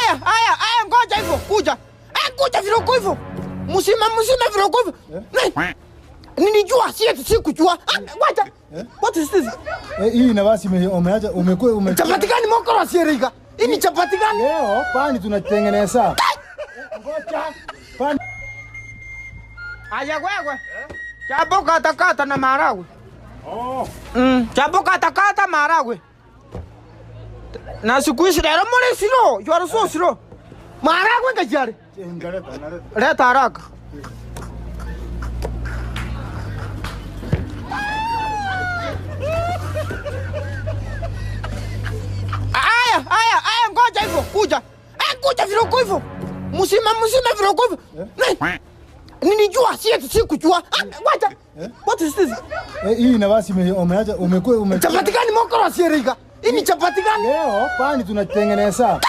Aya, aya, aya, ngoja hivyo, kuja. Eh, kuja viroko hivyo. Msima msima viroko hivyo. Eh? Nilijua si eti sikujua. Ah, wacha. What is this? Eh, hii nafasi umeacha umekuwa ume Chapati gani mokoro asierika? Hii ni chapati gani? Leo pani tunatengeneza. Ngoja. Pani. Aya wewe. Chapo kata kata na maharagwe. Oh. Chapo kata kata maharagwe. Na siku hizi leo mole silo, you are so slow. Maharagwe ngajari. Ngaleta, ngaleta. Leta haraka. Aya, aya, aya, ngoja hivyo, kuja. Eh, kuja viroko hivyo. Msima msima viroko hivyo. Eh? Nilijua si eti sikujua. Ah, wacha. What is this? Eh, hii nafasi umeacha umekuwa ume Chapati gani mokoro asierika? Hii ni chapati gani? Leo pani tunatengeneza.